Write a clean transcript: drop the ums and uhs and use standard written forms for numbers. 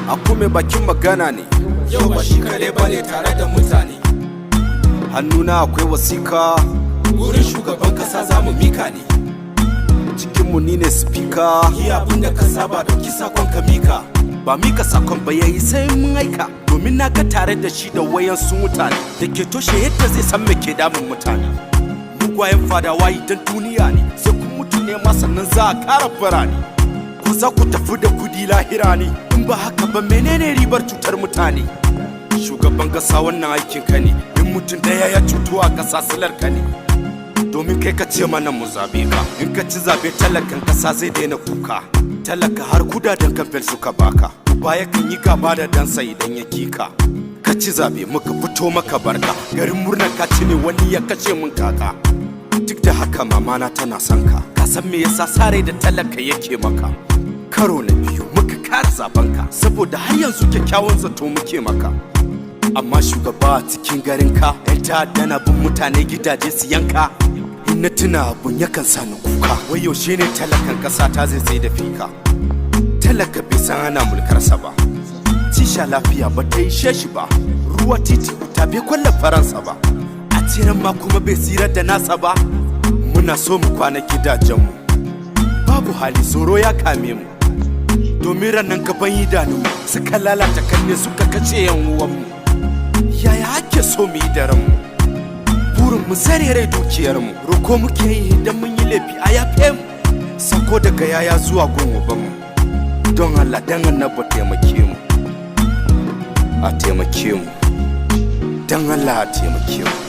Akume bakin magana ne. Yau ba shi kare ba ne tare da mutane. Hannuna akwai wasika. Wurin shugaban kasa za mu mika ne. Cikinmu ni ne speaker. Yi abin da ka saba, dauki sakon ka mika. Ba mika sakon ba yayi, sai mun aika, domin na ga tare da shi da wayansu mutane da ke toshe yadda zai san me ke damun mutane. Mugwayen fadawa idan duniya ne, sai kun mutu ne ma sannan za a kara birane. Ko za ku tafi da kudi lahira ne? In ba haka ba, menene ribar cutar mutane? Shugaban kasa, wannan aikin ka ne. In mutum daya ya cutu a kasa, silar ka ne, domin kai ka ce mana mu zabe ka. In ka ci zabe, talakan kasa zai daina kuka. Talaka har kudaden kamfen suka baka. Uba kan yi gaba da dansa idan ya kika. Ka ci zabe, muka fito maka barka. Garin murnar ka ci ne wani ya kashe mun kaka. Duk da haka mamana tana son ka. Ka san me yasa sare da talaka yake maka? Karo na biyu muka kara zaben ka, saboda har yanzu kyakkyawan zato muke maka. Amma shugaba, a cikin garin ka yan ta'adda na bin mutane gidaje su yanka. In na tuna, abun yakan sa ni kuka. Wai yaushe ne talakan kasa ta zai tsaye da fika? Talaka bai san ana mulkarsa ba. Tisha lafiya ba ta ishe shi ba. Ruwa, titi, wuta bai kwalla faransa ba. A ciran ma kuma bai tsirar da nasa ba. Muna so mu kwana gidajenmu, babu hali, tsoro ya kame mu, domin ranar gaban idanunmu suka lalata kanne, suka kace yan uwanmu. Yaya ake so mu yi da ranmu? Burin mu sare rai, dukiyarmu. Roko muke yi, idan mun yi laifi a yafe mu. Sako daga yaya zuwa gun ubanmu: don Allah dan Annabi, taimake mu, a taimake mu, don Allah a taimake mu.